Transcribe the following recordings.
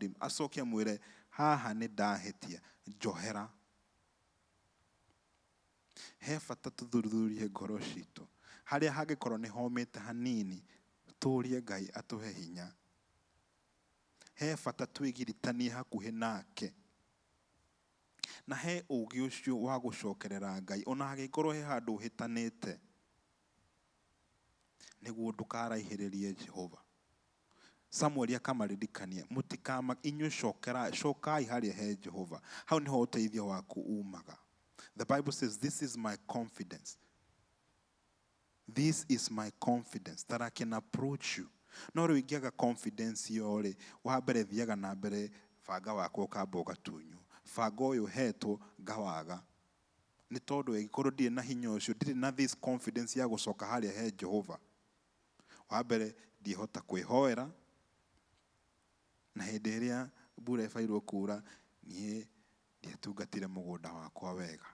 Him, acoke amwĩre haha nĩ ndahĩtia, njohera. He bata tũthuthurie ngoro citũ, harĩa hangĩkorwo nĩ homĩte hanini, tũrie Ngai atũhe hinya. He bata twĩgiritanie hakuhĩ nake, na he ũũgĩ ũcio wa gũcokerera Ngai ona hangĩkorwo he handũ ũhĩtanĩte, nĩguo ndũkaraihĩrĩrie Jehova. Samueli akamaririkania, mũtikama inyuĩ cokera, cokai harĩa he Jehova, hau nĩho ũteithio waku umaga. The Bible says, this is my confidence. This is my confidence that I can approach you. No rĩu ingĩaga confidence ĩyo rĩ, wa mbere thiaga na mbere banga wakwa ũkamba ũgatunywo. Banga ũyũ hetwo ngawaga. Nĩ tondũ ĩngĩkorwo ndirĩ na hinya ũcio, ndirĩ na this confidence ya gũcoka harĩa he Jehova. Wa mbere ndiĩhota kwĩhoera, na hĩndĩ ĩrĩa mbura ĩbairwo kura, niĩ ndiatungatire mũgũnda wakwa wega.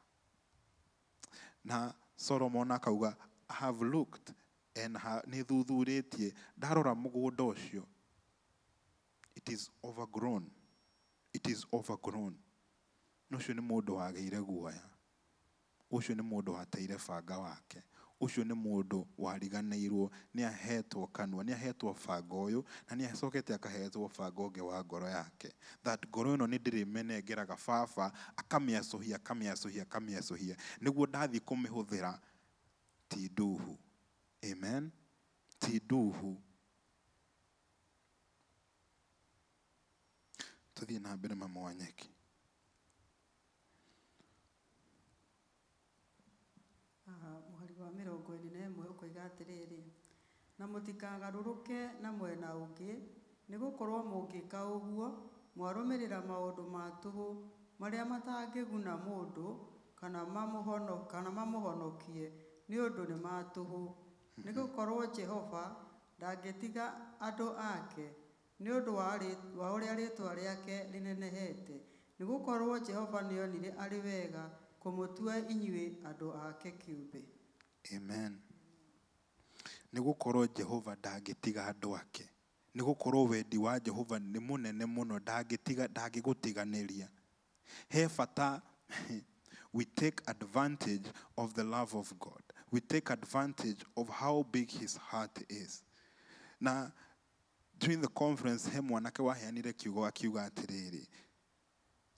Na Solomon akauga, I have looked and nĩ thuthurĩtie, ndarora mũgũnda ũcio, it is overgrown. It is overgrown. Na ũcio nĩ mũndũ wagĩire guoya. Ũcio nĩ mũndũ wateire banga wake. Ũcio nĩ mũndũ wariganĩirwo nĩ ahetwo kanua, nĩ ahetwo banga ũyũ, na nĩ acokete akahetwo banga ũngĩ wa ngoro yake. That ngoro ĩno nĩ ndĩrĩmenengeraga baba, akamĩacũhia, akamĩacũhia, akamĩacũhia, nĩguo ndathiĩ kũmĩhũthĩra ti nduhu. Amen. Ti nduhu. Tũthiĩ na mbere mama wa Nyeki. Mũhari wa 41 ũkoiga atĩrĩrĩ, na mũtikagarũrũke na mwena ũngĩ, nĩ gũkorwo mũngĩka ũguo mwarũmĩrĩra maũndũ ma tũhũ marĩa matangĩguna mũndũ kana mamũhonokie, nĩ ũndũ nĩ ma tũhũ. Nĩ gũkorwo Jehova ndangĩtiga andũ ake nĩ ũndũ wa ũrĩa rĩĩtwa rĩake rĩnenehete, nĩ gũkorwo Jehova nĩonire arĩ wega kũmũtua inyuĩ andũ ake kĩũmbe. Amen. Nĩ gũkorwo Jehova ndangĩtiga andũ ake. Nĩ gũkorwo wendi wa Jehova nĩ mũnene mũno, ndangĩtiga, ndangĩgũtiganĩria. He bata we take advantage of the love of God. We take advantage of how big his heart is. Na during the conference he mwanake waheanire kiugo akiuga atĩrĩrĩ,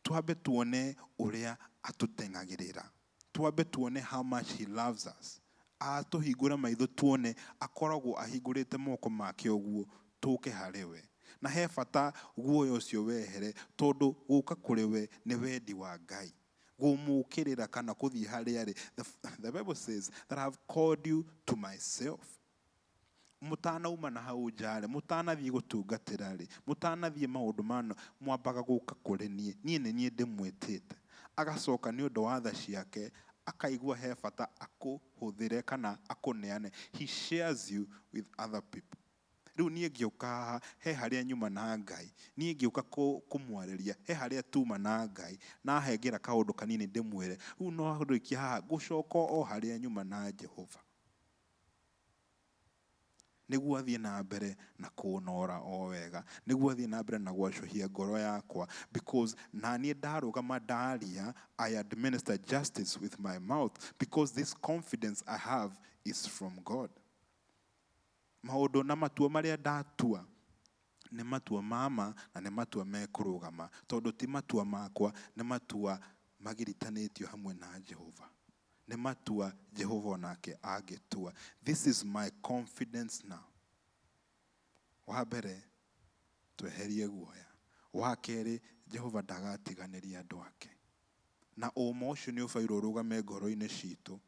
twambe tuone ũrĩa atũteng'agĩrĩra, twambe tuone how much he loves us. Atũhingũra maitho tuone akoragwo ahingũrĩte moko make ũguo tũke harĩ we. Na he bata guoya ũcio wehere, tondũ gũka kũrĩ we nĩ wendi wa Ngai. Gũmũkĩrĩra kana kũthiĩ harĩa arĩ. The Bible says that I have called you to myself. Mũtanauma na hau nja rĩ, mũtanathiĩ gũtungatĩra rĩ, mũtanathiĩ maũndũ mano, mwambaga gũka kũrĩ niĩ. Niĩ nĩ niĩ ndĩmwĩtĩte. Agacoka nĩ ũndũ wa tha ciake, akaigua he bata akũhũthĩre kana akũneane. He shares you with other people. Rĩu niĩ ngĩũka haha, he harĩa nyuma na Ngai. Niĩ ngĩũka kũmwarĩria, he harĩa tuma na Ngai. Na ahengera kaũndũ kanini ndĩmwĩre. Rĩu no ndũikia haha, ngũcoka o harĩa nyuma na Jehova. Nĩguo athiĩ na mbere na kũnora o wega. Nĩguo athiĩ na mbere na gwacũhia ngoro yakwa. Because na niĩ ndarũgama ndaria, I administer justice with my mouth. Because this confidence I have is from God. Maũndũ na matua marĩa ndatua nĩ matua mama na nĩ matua mekũrũgama. Tondũ ti matua makwa, nĩ matua magiritanĩtio hamwe na Jehova. Nĩ matua Jehova onake angĩtua. This is my confidence now. Wa mbere, tweherie guoya. Wa kerĩ, Jehova ndagatiganĩria andũ ake. Na ũma ũcio nĩ ũbairwo ũrũgame ngoro-inĩ citũ.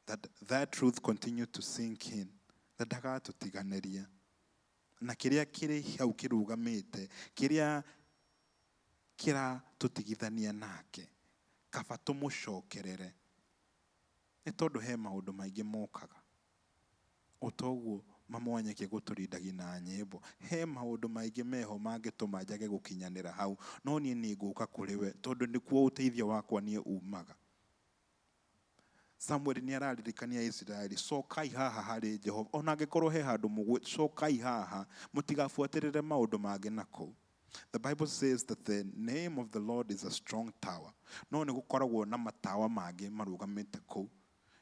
That that truth continue to sink in. Na ndagatũtiganĩria. Na kĩrĩa kĩrĩ hau kĩrũgamĩte, kĩrĩa kĩratũtigithania nake, kaba tũmũcokerere. Nĩ tondũ he maũndũ maingĩ mokaga. O toguo mama wa Nyeki gũtũrindagia na nyĩmbo. He maũndũ maingĩ meho mangĩtũma njage gũkinyanĩra hau. No niĩ nĩ ngũka kũrĩ we, tondũ nĩkuo ũteithio wakwa niĩ umaga. Samuel nĩ araririkania Isiraeli, cokai haha harĩ Jehova. Ona angĩkorwo he handũ mũgwĩ, cokai haha, mũtigabuatĩrĩre maũndũ mangĩ na kũu. The Bible says that the name of the Lord is a strong tower. No nĩ gũkoragwo na matawa mangĩ marũgamĩte kũu.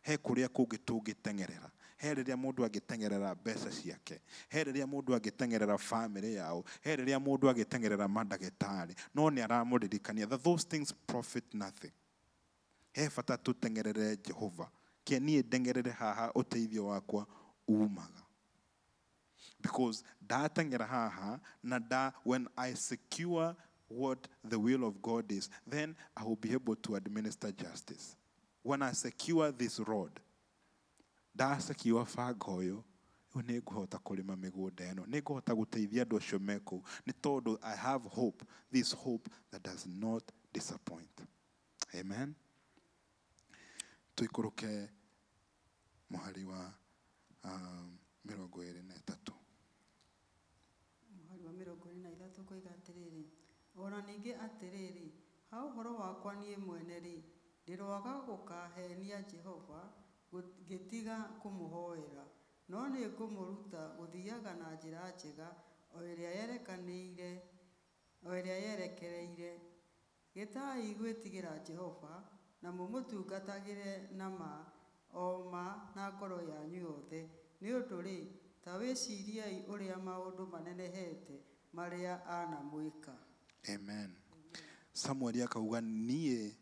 He kũrĩa kũngĩ tũngĩteng'erera. He rĩrĩa mũndũ angĩteng'erera mbeca ciake. He rĩrĩa mũndũ angĩteng'erera famĩlĩ yao. He rĩrĩa mũndũ angĩteng'erera mandagĩtarĩ. No nĩ aramũririkania that those things profit nothing. He bata tũteng'erere Jehova. Ke niĩ ndeng'erere haha ũteithio wakwa umaga. Because ndateng'era haha na da when I secure what the will of God is, then I will be able to administer justice. When I secure this road, ndasecure banga ũyũ, rĩu nĩ ngũhota kũrĩma mĩgũnda ĩno, nĩ ngũhota gũteithia andũ acio me kũu, nĩ tondũ I have hope, this hope that does not disappoint. Amen. Tũikũrũke mũhari wa 23. Mũhari wa 23 koiga atĩrĩrĩ, ona ningĩ atĩrĩrĩ, ha ũhoro wakwa niĩ mwene rĩ, ndĩroaga gũkahenia Jehova ngĩtiga kũmũhoera, no nĩ ngũmũruta gũthiaga na njĩra njega o ĩrĩa yerekereire. Gĩtai gwĩtigĩra Jehova na mũmũtungatagĩre na ma o ma na ngoro yanyu yothe. Nĩ ũndũ rĩ, ta wĩciriei ũrĩa maũndũ manenehete marĩa anamwĩka. Amen. Samueli akauga niĩ,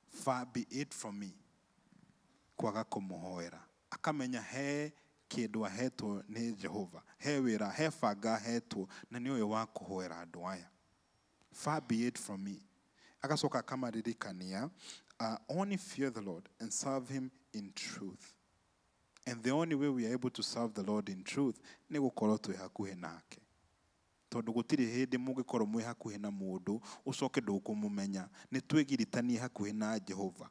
far be it from me kwaga kũmũhoera. Akamenya he kĩndũ ahetwo nĩ Jehova, he wĩra, he banga ahetwo, na nĩ ũyũ wa kũhoera andũ aya. Far be it from me. Agacoka akamaririkania, only fear the Lord and serve him in truth. And the only way we are able to serve the Lord in truth nĩ gũkorwo twĩ hakuhĩ nake. Tondũ gũtirĩ hĩndĩ mũngĩkorwo mwĩ hakuhĩ na mũndũ ũcoke ndũkũmũmenya. Nĩ twĩgiritanie hakuhĩ na Jehova.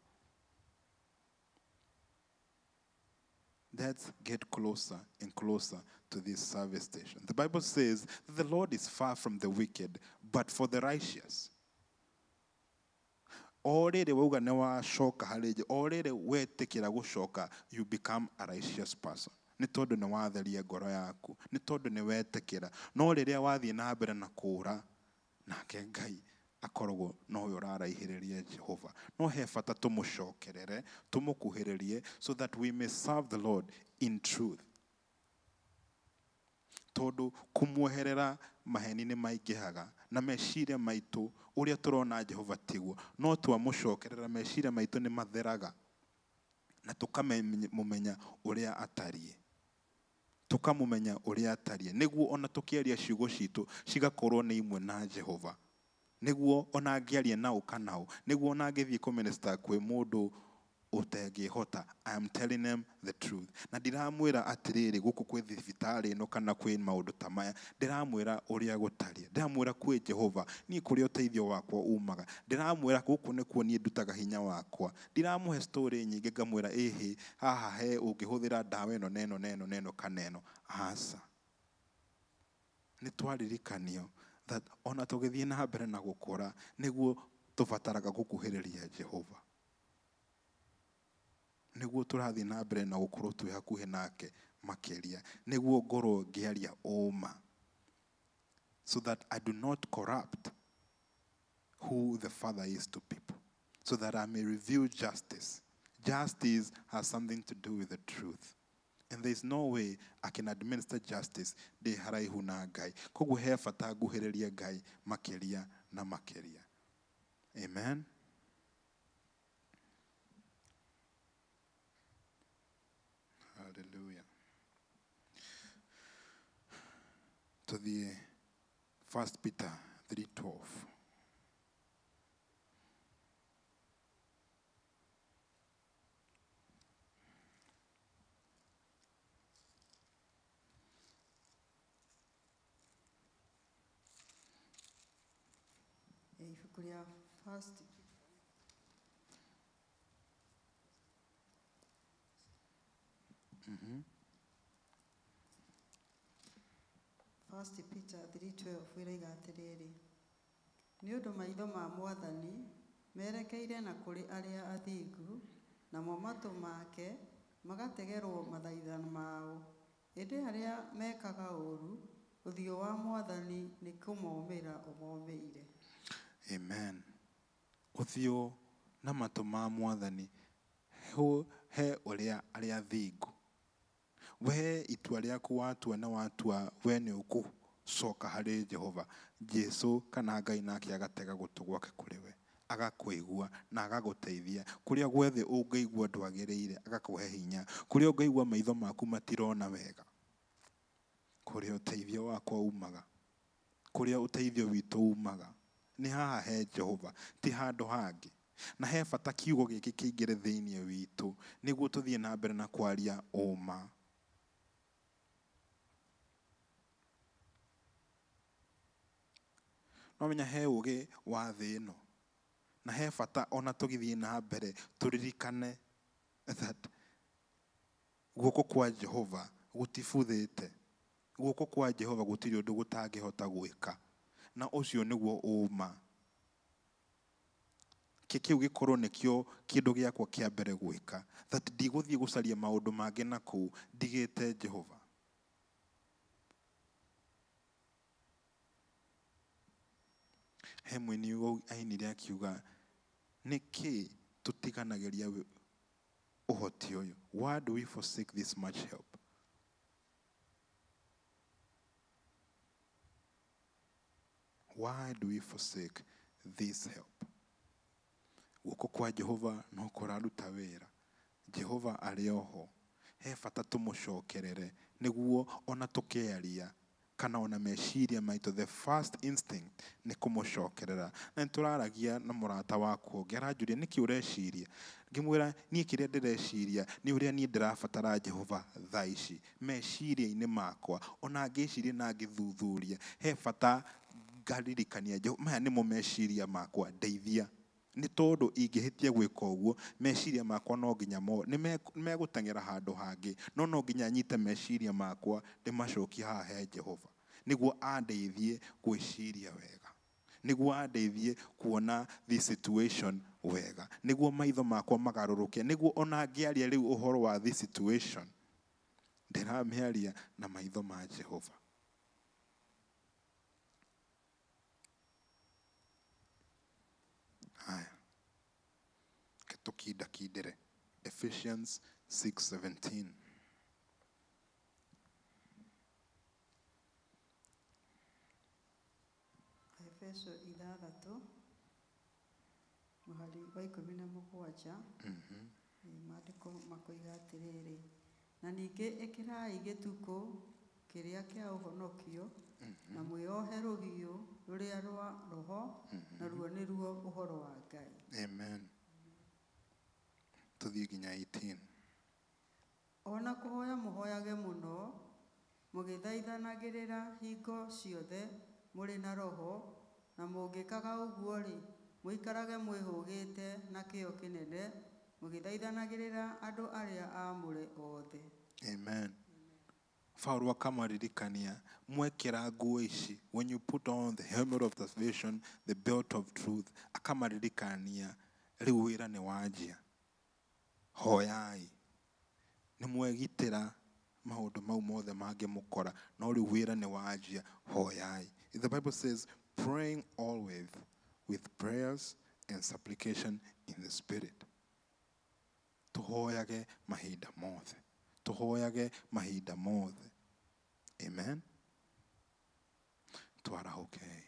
Let's get closer and closer to this service station. The Bible says that the Lord is far from the wicked, but for the righteous. O rĩrĩ wauga nĩ wacoka harĩ Jehova, o rĩrĩ wetĩkĩra gũcoka, you become a righteous person. Nĩ tondũ nĩ watheria ngoro yaku, nĩ tondũ nĩ wetĩkĩra. No rĩrĩa wathiĩ na mbere na kũũra, nake Ngai akoragwo nowe ũraraihĩrĩria Jehova. No he bata tũmũcokerere, tũmũkuhĩrĩrie, so that we may serve the Lord in truth. Tondũ kũmweherera maheni nĩ maingĩhaga, na meciria maitũ ũrĩa tũrona Jehova tiguo, no twamũcokerera meciria maitũ nĩ matheraga, na tũkamũmenya ũrĩa atariĩ. Tũkamũmenya ũrĩa atariĩ, nĩguo ona tũkĩaria ciugo citũ cigakorwo nĩ imwe na Jehova. Nĩguo ona angĩaria nao kana ũ, nĩguo ona angĩthiĩ kũminister kwĩ mũndũ ũtengĩhota, I am telling them the truth. Na ndiramwĩra atĩrĩrĩ gũkũ kwĩ thibitarĩ ĩno kana kwĩ maũndũ ta maya, ndĩramwĩra ũrĩa gũtariĩ, ndĩramwĩra kwĩ Jehova, niĩ kũrĩa ũteithio wakwa umaga, ndĩramwĩra gũkũ nĩkuo niĩ ndutaga hinya wakwa. Ndiramũhe story nyingĩ ngamwĩra ĩhĩ haha he ũngĩhũthĩra ndawa ĩno na ĩno na ĩno na ĩno kana ĩno. Aca. Nĩ twaririkanio that ona tũgĩthiĩ na mbere na gũkũra nĩguo tũbataraga gũkuhĩrĩria Jehova, nĩguo tũrathiĩ na mbere na gũkorwo twĩ hakuhĩ nake makĩria, nĩguo ngorwo ngĩaria ũma, so that I do not corrupt who the Father is to people, so that I may reveal justice. Justice has something to do with the truth. And there is no way I can administer justice ndĩ haraihu na Ngai. Koguo he bata nguhĩrĩrie Ngai makĩria na makĩria. Amen. Hallelujah. To the 1 Peter 3:12. Ibuku rĩa First First Peter 3:12 ĩroiga atĩrĩrĩ, nĩ ũndũ maitho ma Mwathani merekeire na kũrĩ arĩa athingu, namo matũ make magategerwo mathaithana mao, ĩndĩ arĩa mekaga ũũru Ũthiũ wa Mwathani nĩ kũmomĩra ũmomĩire. Amen. Ũthiũ na matũ ma Mwathani he ũrĩa arĩa thingu. We itua rĩaku watua na watua we nĩ ũgũcoka harĩ Jehova. Jesu kana Ngai nake agatega gũtũ gwake kũrĩ we, agakũigua na agagũteithia. Kũrĩa gwothe ũngĩigua ndwagĩrĩire, agakũhe hinya. Kũrĩa ũngĩigua maitho maku matirona wega, kũrĩa ũteithio wakwa umaga, kũrĩa ũteithio witũ umaga, nĩ haha he Jehova, ti handũ hangĩ. Na he bata kiugo gĩkĩ kĩingĩre thĩinĩ witũ nĩguo tũthiĩ na mbere na kwaria ũma. No menya he ũgĩ wa thĩ ĩno, na he bata ona tũgĩthiĩ na mbere tũririkane that guoko kwa Jehova gũtibuthĩte. Guoko kwa Jehova gũtirĩ ũndũ gũtangĩhota gwĩka, na ũcio nĩguo ũma. Kĩu gĩkorwo nĩkĩo kĩndũ gĩakwa kĩa mbere gwĩka, that ndigũthiĩ gũcaria maũndũ mangĩ na kũu ndigĩte Jehova. He mũini ainire akiuga, nĩkĩ tũtiganagĩria ũhoti ũyũ? Why do we forsake this much help? Why do we forsake this help? Guoko kwa Jehova no kũraruta wĩra. Jehova arĩ oho. He bata tũmũcokerere nĩguo ona tũkĩaria kana ona meciria maitũ, the first instinct nĩ kũmũcokerera. Na nĩ tũraragia na mũrata wakwa ũngĩ, aranjũria nĩkĩ ũreciria? Ngĩmwĩra niĩ kĩrĩa ndĩreciria nĩ ũrĩa niĩ ndĩrabatara Jehova thaa ici meciria-inĩ makwa. Ona ngĩciria na ngĩthuthuria, he bata ngaririkania Jehova, maya nĩmo meciria makwa, ndeithia. Nĩ tondũ ingĩhĩtia gwĩka ũguo, meciria makwa no nginya nĩ megũteng'era handũ hangĩ, no nginya nyite meciria makwa ndĩmacokie haha he Jehova, nĩguo andeithie gwĩciria wega, nĩguo andeithie kuona the situation wega, nĩguo maitho makwa magarũrũke, nĩguo ona ngĩaria rĩu ũhoro wa the situation ndĩramĩaria na maitho ma Jehova. Haya, tũkindakindĩre Ephesians 6:17. Efeso 6 mũhari wa 17. Maandĩko makoiga atĩrĩrĩ, na ningĩ ĩkĩrai gĩtukũ kĩrĩa kĩa ũhonokio, na mwĩohe rũhiũ rũrĩa rwa roho, naruo nĩruo ũhoro wa Ngai. Amen. Tũthiĩ nginya 18. Ona kũhoya mũhoyage mũno, mũgĩthaithanagĩrĩra hingo ciothe mũrĩ na roho, na mũngĩkaga ũguo-rĩ, mũikarage mwĩhũgĩte na kĩyo kĩnene, mũgĩthaithanagĩrĩra andũ arĩa aamũre othe. Amen. Paulo akamaririkania, mwekĩra nguo ici, when you put on the helmet of salvation, the belt of truth, akamaririkania rĩu wĩra nĩ wanjia. Hoyai. Nĩ mwegitĩra maũndũ mau mothe mangĩmũkora, no rĩu wĩra nĩ wanjia, hoyai. The Bible says, praying always with prayers and supplication in the Spirit. Tũhoyage mahinda mothe. Tũhoyage mahinda mothe. Amen. Twarahũkei.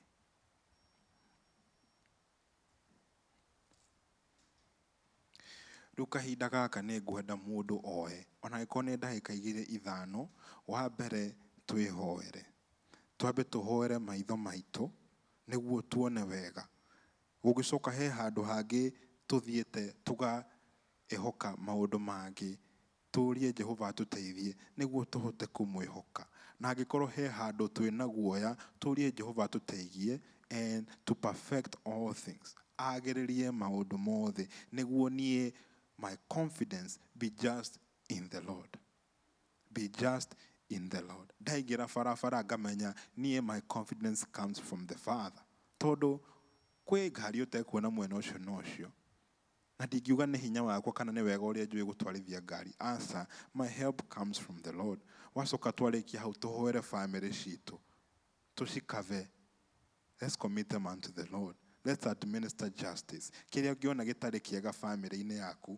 Rĩu kahinda gaka nĩ ngwenda mũndũ oe, ona angĩkorwo nĩ ndagĩka 2 5, wa mbere twĩhoere. Twambe tũhoere maitho maitũ nĩguo tuone wega. Gũgĩcoka he handũ hangĩ tũthiĩte tũgaĩhoka maũndũ mangĩ, tũrie Jehova atũteithie nĩguo tũhote kũmwĩhoka. Na angĩkorwo he handũ twĩna guoya, tũrie Jehova atũteithie and to perfect all things. Agĩrĩrie maũndũ mothe nĩguo niĩ my confidence be just in the Lord. Be just in the Lord. Ndaingĩra barabara ngamenya niĩ my confidence comes from the Father. Tondũ kwĩ ngari ũtekuona mwena ũcio na ũcio, na ndingiuga nĩ hinya wakwa kana nĩ wega ũrĩa njũĩ gũtwarithia ngari. Aca, my help comes from the Lord. Wacoka twarĩkia hau tũhoere family citũ. Tũcikave. Let's commit them unto the Lord. Let's administer justice. Kĩrĩa ũngĩona gĩtarĩ kĩega family-inĩ yaku,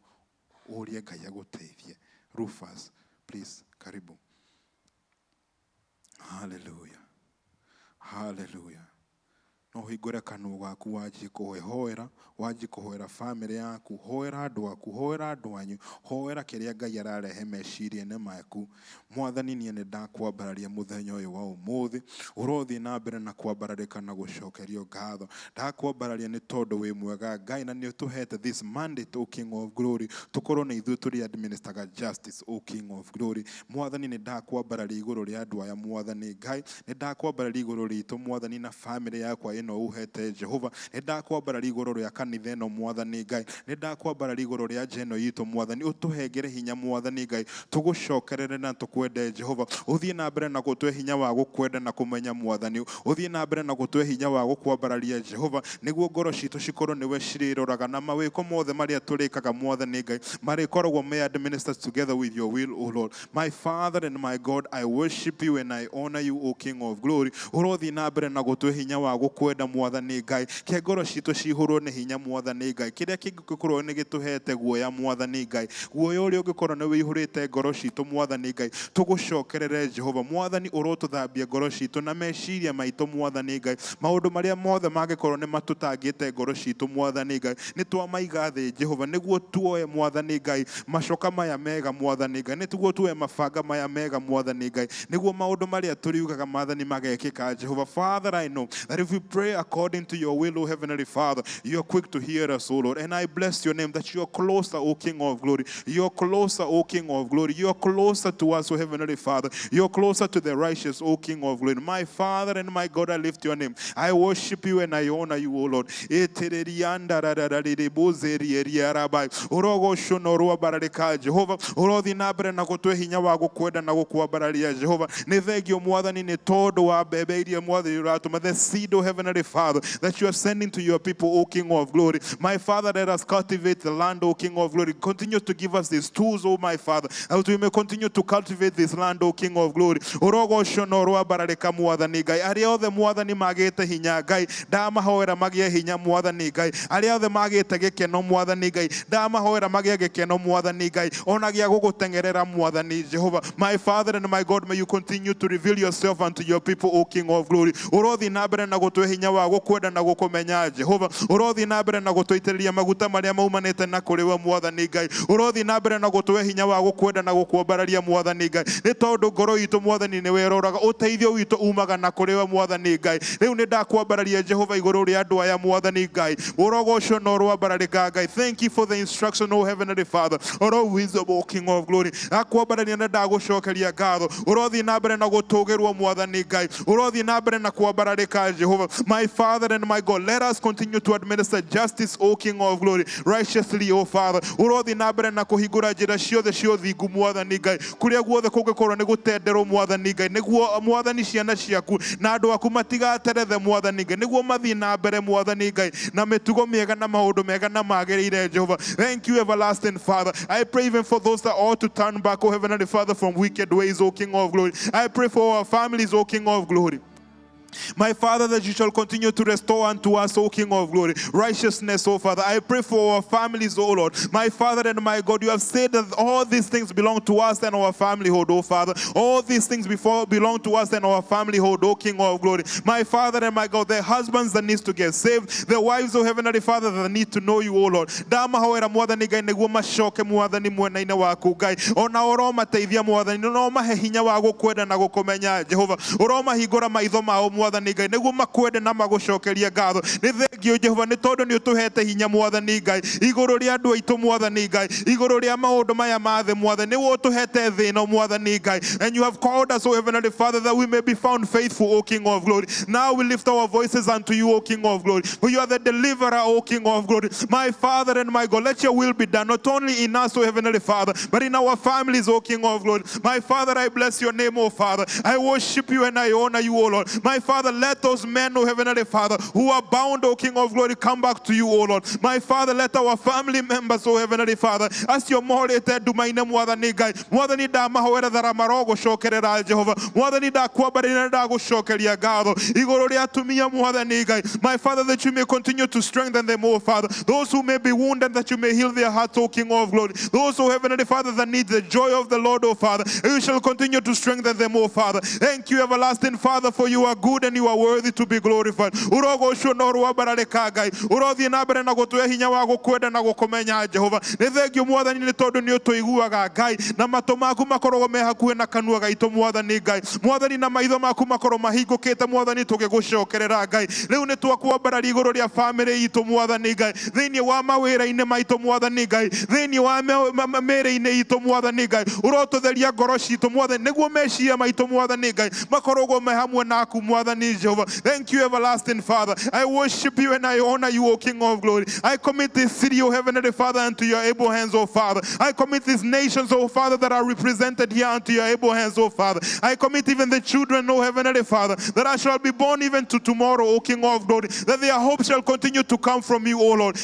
ũrie Ngai agũteithie. Rufus, please, karibu. Hallelujah. Hallelujah. No hingũre kanua gaku wanjie kũhoera, wanjie kũhoera family yaku, hoera andũ aku, hoera andũ anyu, hoera kĩrĩa Ngai ararehe meciria-inĩ maku. Mwathani, niĩ nĩ ndakwambararia mũthenya ũyũ wa ũmũthĩ, ũrothiĩ na mbere na kwambararĩka na gũcokerio ngatho. Ndakwambararia nĩ tondũ wĩ mwega Ngai, na nĩ ũtũhete this mandate, O King of Glory, tũkorwo na ithuĩ tũrĩ administraga justice, O King of Glory. Mwathani, nĩ ndakwambararia igũrũ rĩa andũ aya, Mwathani Ngai, nĩ ndakwambararia igũrũ ritũ, Mwathani, na family yakwa ĩno ũhete Jehova. Nĩ ndakwambararia igũrũ rĩa kanitha ĩno, Mwathani Ngai, nĩ ndakwambararia igũrũ rĩa nja ĩno itũ, Mwathani, ũtũhengere hinya, Mwathani Ngai, tũgũcokerere na tũkwende Jehova. Ũthiĩ na mbere na gũtũhe hinya wa gũkwenda na kũmenya Mwathani, ũthiĩ na mbere na gũtũhe hinya wa gũkwambararia Jehova, nĩguo ngoro citũ cikorwo nĩwe cirĩroraga, na mawĩko mothe marĩa tũrĩkaga, Mwathani Ngai, marĩkoragwo me administered together with your will, O Lord. My Father and my God, I worship you and I honor you, O King of Glory. Ũrothiĩ na mbere na gũtũhe hinya wa gũkwenda, Mwathani Ngai, ke ngoro citũ cihũrwo nĩ hinya, Mwathani Ngai, kĩrĩa kĩngĩkorwo nĩ gĩtũhete guoya, Mwathani Ngai, guoya ũrĩa ũngĩkorwo nĩ wĩihũrĩte ngoro citũ, Mwathani Ngai, tũgũcokerere Jehova. Mwathani, ũrotũthambia ngoro citũ na meciria maitũ, Mwathani Ngai, maũndũ marĩa mothe mangĩkorwo nĩ matũtangĩte ngoro citũ, Mwathani Ngai, nĩ twamaiga thĩ Jehova, nĩguo tuoe, Mwathani Ngai, macoka maya mega, Mwathani Ngai, nĩguo tuoe mabanga maya mega, Mwathani Ngai, nĩguo maũndũ marĩa tũriugaga, Mwathani, magekĩka Jehova. Father, I know that if we pray according to your will, O Heavenly Father, you are quick to hear us, O Lord. And I bless your name that you are closer, O King of Glory. You are closer, O King of Glory. You are closer to us, O Heavenly Father. You are closer to the righteous, O King of Glory. My Father and my God, I lift your name. I worship you and I honor you, O Lord. Ũrogocwo na ũrwambararĩka Jehova, ũrothiĩ na mbere na gũtũhe hinya wa gũkwenda na gũkwambararia Jehova. Nĩ thengio Mwathani nĩ tondũ wa mbembe iria Mwathani ũratũma, the seed, O Heavenly Father, that you are sending to your people, O King of Glory. My Father, let us cultivate the land, O King of Glory. Continue to give us these tools, O my Father, that we may continue to cultivate this land, O King of Glory. Ũrogocwo na ũrwambararĩka Mwathani Ngai. Arĩa othe Mwathani magĩte hinya Ngai, ndamahoera magĩe hinya Mwathani Ngai. Arĩa othe magĩte gĩkeno Mwathani Ngai, ndamahoera magĩe gĩkeno Mwathani Ngai, ona gĩa gũgũteng'erera Mwathani Jehova. My Father and my God, may you continue to reveal yourself unto your people, O King of Glory. Ũrothiĩ na mbere na gũtũhe hinya wa gũkwenda na gũkũmenya Jehova. Ũrothiĩ na mbere na gũtũitĩrĩria maguta marĩa maumanĩte na kũrĩ we Mwathani Ngai. Ũrothiĩ na mbere na gũtũhe hinya wa gũkwenda na gũkwambararia Mwathani Ngai, nĩ tondũ ngoro itũ Mwathani nĩwe ĩroraga, ũteithio witũ umaga na kũrĩ we Mwathani Ngai. Rĩu nĩ ndakwambararia Jehova igũrũ rĩa andũ aya Mwathani Ngai. Ũrogocwo na ũrwambararĩka Ngai. Thank you for the instruction, O Heavenly Father. Oro wisdom, O King of Glory. Ndakwambararia na ndagũcokeria ngatho. Ũrothiĩ na mbere na gũtũgĩrwo Mwathani Ngai. Ũrothiĩ na mbere na kwambararĩka Jehova. My Father and my God, let us continue to administer justice, O King of Glory, righteously, O Father. Ũrothiĩ na mbere na kũhingũra njĩra ciothe cia ũthingu Mwathani Ngai, kũrĩa guothe kũngĩkorwo nĩ gũtenderwo Mwathani Ngai, nĩguo Mwathani ciana ciaku na andũ aku matigaterethe Mwathani Ngai, nĩguo mathiĩ na mbere Mwathani Ngai na mĩtugo mĩega na maũndũ mega na magĩrĩire Jehova. Thank you, everlasting Father. I pray even for those that ought to turn back, O Heavenly Father, from wicked ways, O King of Glory. I pray for our families, O King of Glory. My Father, that you shall continue to restore unto us, O King of Glory, righteousness, O Father. I pray for our families, O Lord. My Father and my God, you have said that all these things belong to us and our familyhood, O Father. All these things before belong to us and our familyhood, O King of Glory. My Father and my God, the husbands that needs to get saved, the wives, O Heavenly Father, that need to know you, O Lord. Ndamahoera Mwathani Ngai nĩguo macoke Mwathani mwena-inĩ waku Ngai, ona ũromateithia Mwathani, no mahe hinya wa gũkwenda na gũkũmenya Jehova. Ũromahingũra maitho mao Mwathani Ngai nĩguo makwende na magũcokerie ngatho. Nĩ thengio Jehova nĩ tondũ nĩ ũtũhete hinya Mwathani Ngai igũrũ rĩa andũ aitũ Mwathani Ngai, igũrũ rĩa maũndũ maya ma thĩ Mwathani, nĩwe ũtũhete thĩ ĩno Mwathani Ngai. And you have called us, O Heavenly Father, that we may be found faithful, O King of Glory. Now we lift our voices unto you, O King of Glory, for you are the deliverer, O King of Glory. My Father and my God, let your will be done, not only in us, O Heavenly Father, but in our families, O King of Glory. My Father, I bless your name, O Father. I worship you and I honor you, O Lord. My Father, Father, let those men, O Heavenly Father, who are bound, O King of Glory, come back to you, O Lord. My Father, let our family members, O Heavenly Father, acio morĩte nduma-inĩ Mwathani Ngai, Mwathani ndamahoera thara marogũcokerera Jehova, Mwathani ndakwambarĩria na ndagũcokeria ngatho igũrũ rĩa atumia Mwathani Ngai. My Father, that you may continue to strengthen them, O Father. Those who may be wounded, that you may heal their hearts, O King of Glory. Those, O Heavenly Father, that need the joy of the Lord, O Father, you shall continue to strengthen them, O Father. Thank you, everlasting Father, for you are good and you are worthy to be glorified. Urogocwo na ũrwambararĩka Ngai, ũrothiĩ na mbere na gũtũhe hinya wa gũkwenda na gũkũmenya Jehova. Nĩ thengio Mwathani nĩ tondũ nĩ ũtũiguaga Ngai, na matũ maku makoragwo me hakuhĩ na kanua gaitũ Mwathani Ngai. Mwathani, na maitho maku makorwo mahingũkĩte Mwathani tũgĩgũcokerera Ngai. Rĩu nĩ twakwambararia igũrũ rĩa famĩlĩ itũ Mwathani Ngai, thĩinĩ wa mawĩra-inĩ maitũ Mwathani Ngai, thĩinĩ wa mĩĩrĩ-inĩ itũ Mwathani Ngai. Ũrotũtheria ngoro citũ Mwathani, nĩguo meciria maitũ Mwathani Ngai makoragwo me hamwe naku Mwathani Jehova. Thank you, everlasting Father. I worship you and I honor you, O King of Glory. I commit this city, O Heavenly Father, unto your able hands, O Father. I commit these nations, O Father, that are represented here unto your able hands, O Father. I commit even the children, O Heavenly Father, that I shall be born even to tomorrow, O King of Glory, that their hope shall continue to come from you, O Lord.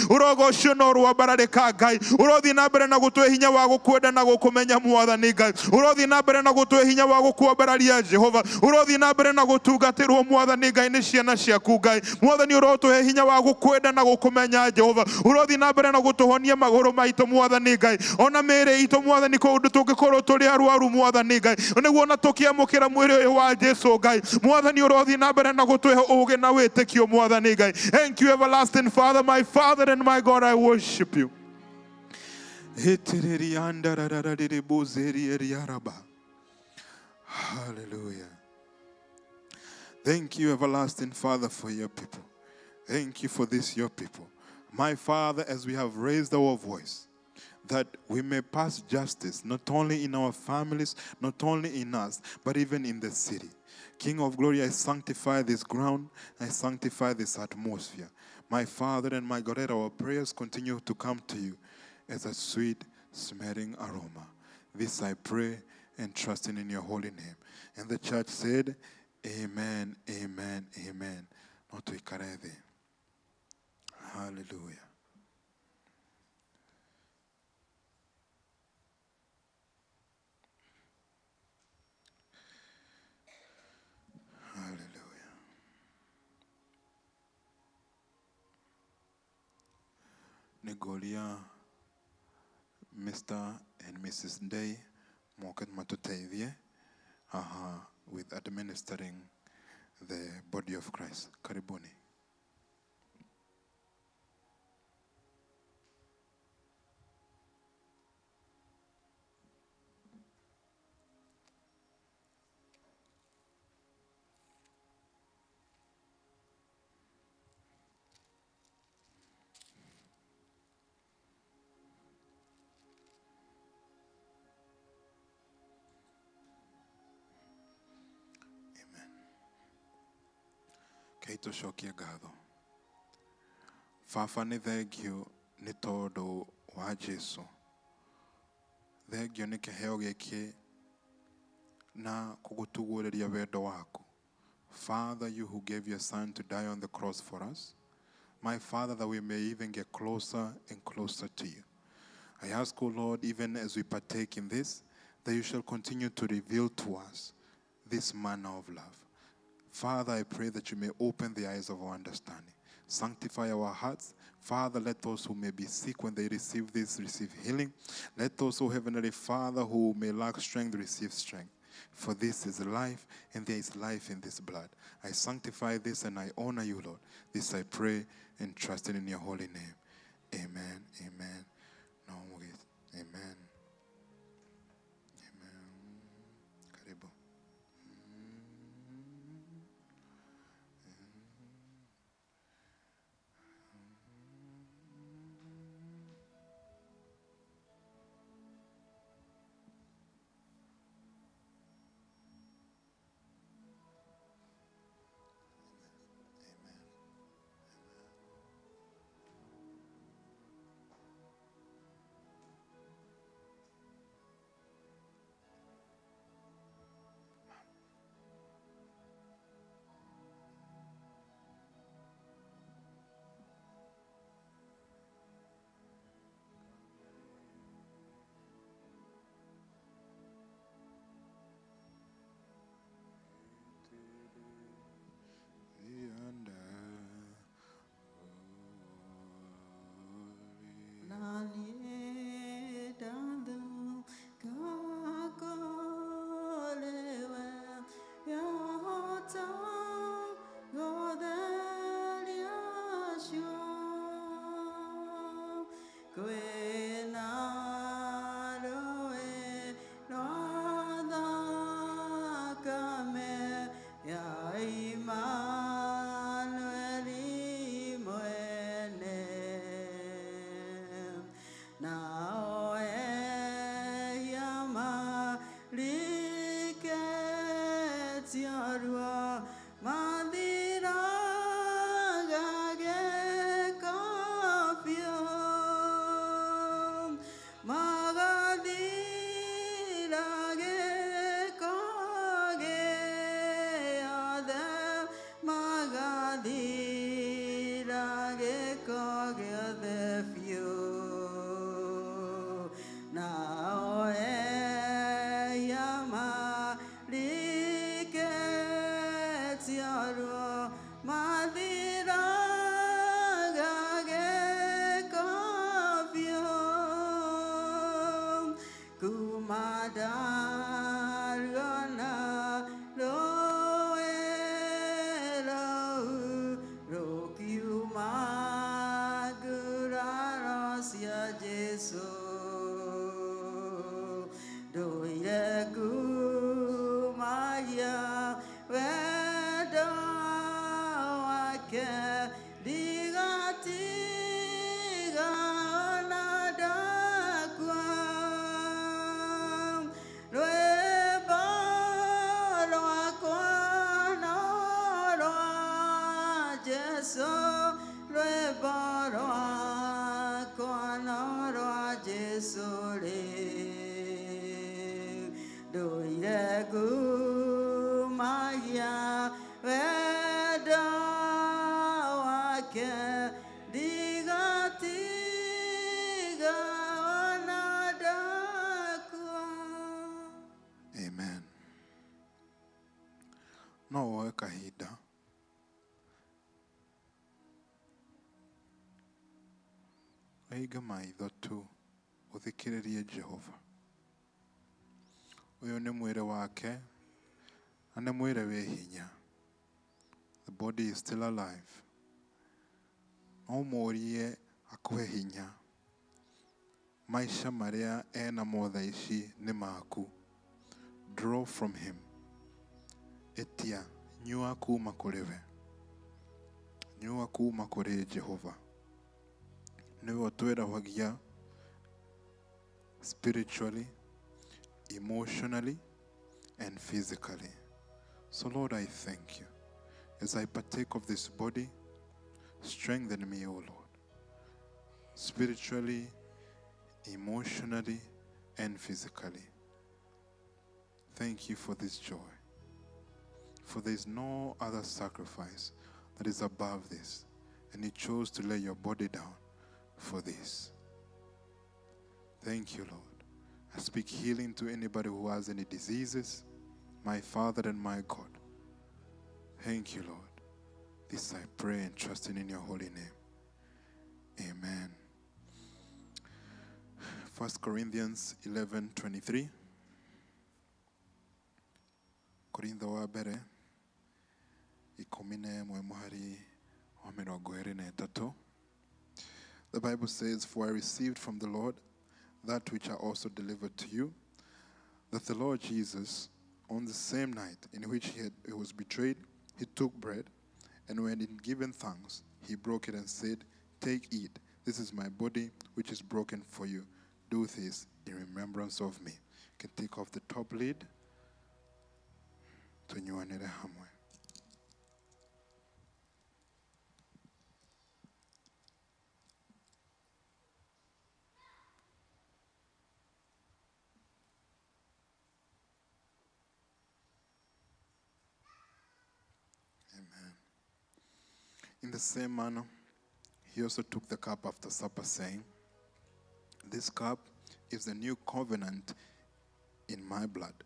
Ũrogocio na ũrwambararĩka Ngai, ũrothiĩ na mbere na gũtũhe hinya wa gũkwenda na gũkũmenya Mwathani Ngai, ũrothiĩ na mbere na gũtũhe hinya wa gũkwambararia Jehova, ũrothiĩ na mbere na gũtungatĩrwo Mwathani Ngai nĩ ciana ciaku Ngai. Mwathani, ũrotũhe hinya wa gũkwenda na gũkũmenya Jehova, ũrothiĩ na mbere na gũtũhonia magũrũ maitũ Mwathani Ngai, ona mĩĩrĩ itũ Mwathani, kũndũ tũngĩkorwo tũrĩ arwaru Mwathani Ngai, nĩguo ona tũkĩamũkĩra mwĩrĩ ũyũ wa Jesu Ngai. Mwathani, ũrothiĩ na mbere na gũtũhe ũũgĩ na wĩtĩkio Mwathani Ngai. Thank you, everlasting Father, my Father and my God, I worship you. Hallelujah. Thank you, everlasting Father, for your people. Thank you for this, your people. My Father, as we have raised our voice, that we may pass justice, not only in our families, not only in us, but even in the city. King of Glory, I sanctify this ground, I sanctify this atmosphere. My Father and my God, let our prayers continue to come to you as a sweet smelling aroma. This I pray and trusting in your holy name. And the church said, Amen, amen, amen. Hallelujah. Hallelujah. Nigolia, Mr. and Mrs. Day, moke matuteithie with administering the body of Christ. Karibuni. Tũcokie ngatho. Baba, nĩ thengio nĩ tondũ wa Jesu. Thengio nĩ kĩheo gĩkĩ na kũgũtugũrĩria wendo waku. Father, you who gave your son to die on the cross for us, my Father, that we may even get closer and closer to you. I ask, O Lord, even as we partake in this, that you shall continue to reveal to us this manner of love. Father, I pray that you may open the eyes of our understanding. Sanctify our hearts. Father, let those who may be sick when they receive this, receive healing. Let those, O Heavenly Father, who may lack strength, receive strength. For this is life, and there is life in this blood. I sanctify this and I honor you, Lord. This I pray and trust in your holy name. Amen. Amen. No, amen. Amen. Karibu. Marikĩtie ruo mathiraga gĩko biũ, magathira gĩko gĩothe, magathira gĩko gĩothe biũ. Nao ehia marikĩtie ruo mathiraga gĩko biũ, kuma ndaruona rũĩ rũu rũkiuma nguraro cia Jesũ, ndũire kumagia wendo wake, ndigatiga ona ndakua. Rwĩmbo rwakwa no rwa Jesũ, rwĩmbo rwakwa no rwa Jesũ rĩu, ndũire ngumagia wendo wake, ndigatiga ona ndakua. Amen. No woe kahinda ũhinge maitho tu ũthikĩrĩrie Jehova. Ũyũ nĩ mwĩrĩ wake na nĩ mwĩrĩ wĩ hinya. The body is still alive. No ũmũrie akũhe hinya. Maica marĩa enamo thaa ici nĩ maku. Draw from him. Etia, nyua kuma kũrĩ we. Nyua kuma kũrĩ Jehova. Nĩwe ũtwĩrahagia spiritually, emotionally, and physically. So Lord, I thank you. As I partake of this body, strengthen me, O Lord, spiritually, emotionally, and physically. Thank you for this joy. For there is no other sacrifice that is above this. And you chose to lay your body down for this. Thank you, Lord. I speak healing to anybody who has any diseases, my Father and my God. Thank you, Lord. This I pray and trusting in your holy name. Amen. 1 Corinthians 11:23. Korintho wa mbere 11 mũhari wa 23. The Bible says, "For I received from the Lord that which I also delivered to you, that the Lord Jesus, on the same night in which he was betrayed, he took bread, and when he had given thanks, he broke it and said, 'Take, eat. This is my body, which is broken for you. Do this in remembrance of me.'" You can take off the top lid. Tunyuanĩre hamwe. Amen. In the same manner, he also took the cup after supper, saying, "This cup is the new covenant in my blood.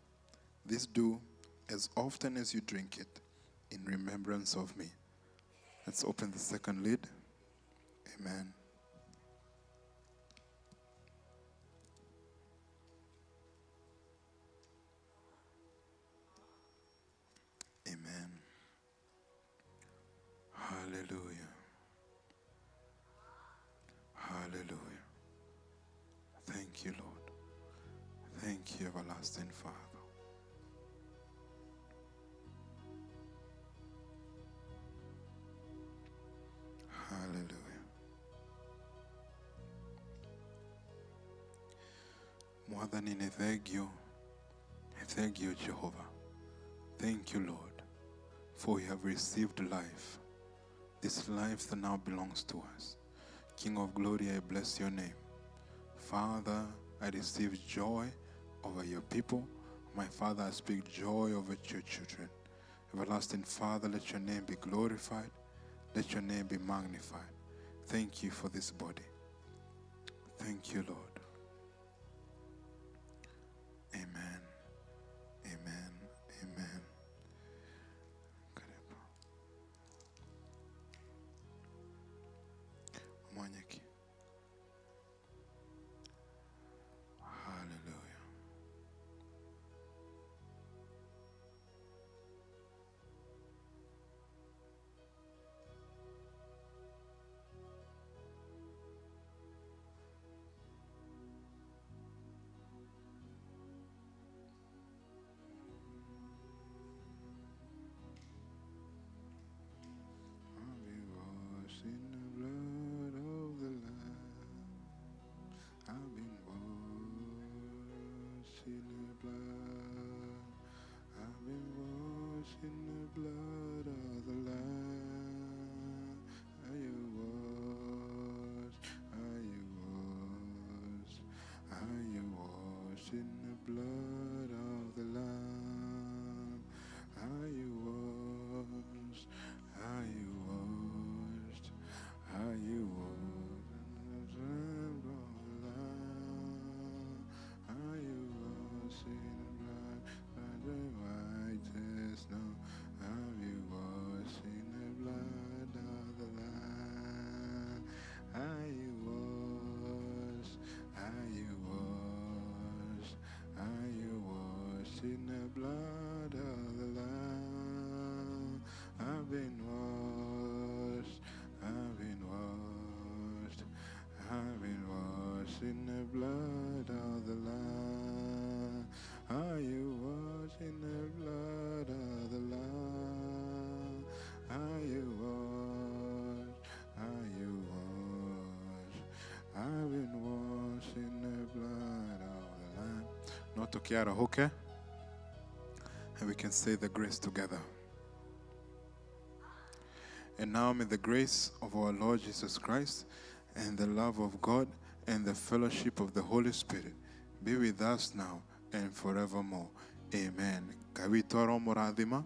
This do as often as you drink it in remembrance of me." Let's open the second lid. Amen. Amen. Hallelujah. Hallelujah. Thank you, Lord. Thank you, everlasting Father. Hallelujah. Mwathani nĩ thengio, nĩ thengio Jehova. Thank you, Lord, for we have received life, this life that now belongs to us. King of glory, I bless your name. Father, I receive joy over your people. My Father, I speak joy over your children. Everlasting Father, let your name be glorified. Let your name be magnified. Thank you for this body. Thank you, Lord. Amen. Amen. Amen. Karibu. Mwanyeki. Hallelujah. I've been washed in the blood of the Lamb. I've been washed in the blood. I've been washed in the blood of the Lamb. Are you washed? Are you washed? Are you washed in the blood of the Lamb? Are you washed? Are you washed? Are you washed in the blood of the Lamb? Are you washed in the blood of the white as snow? Are you washed in the blood of the Lamb? Are you washed? Are you washed? Are you washed in the blood of the Lamb? I've been washed, I've been washed, I've been washed in the blood of the Lamb. Are you washed in the blood of the Lamb? Are you washed? Are you washed? I've been washed in the blood of the Lamb. No tukiara hoke, and we can say the grace together. And now may the grace of our Lord Jesus Christ and the love of God and the fellowship of the Holy Spirit be with us now and forevermore. Amen. Ngai witũ aromũrathima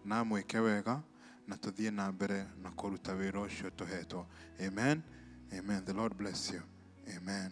na amwĩke wega na tũthiĩ na mbere na kũruta wĩra ũcio tũhetwo. Amen. Amen. The Lord bless you. Amen.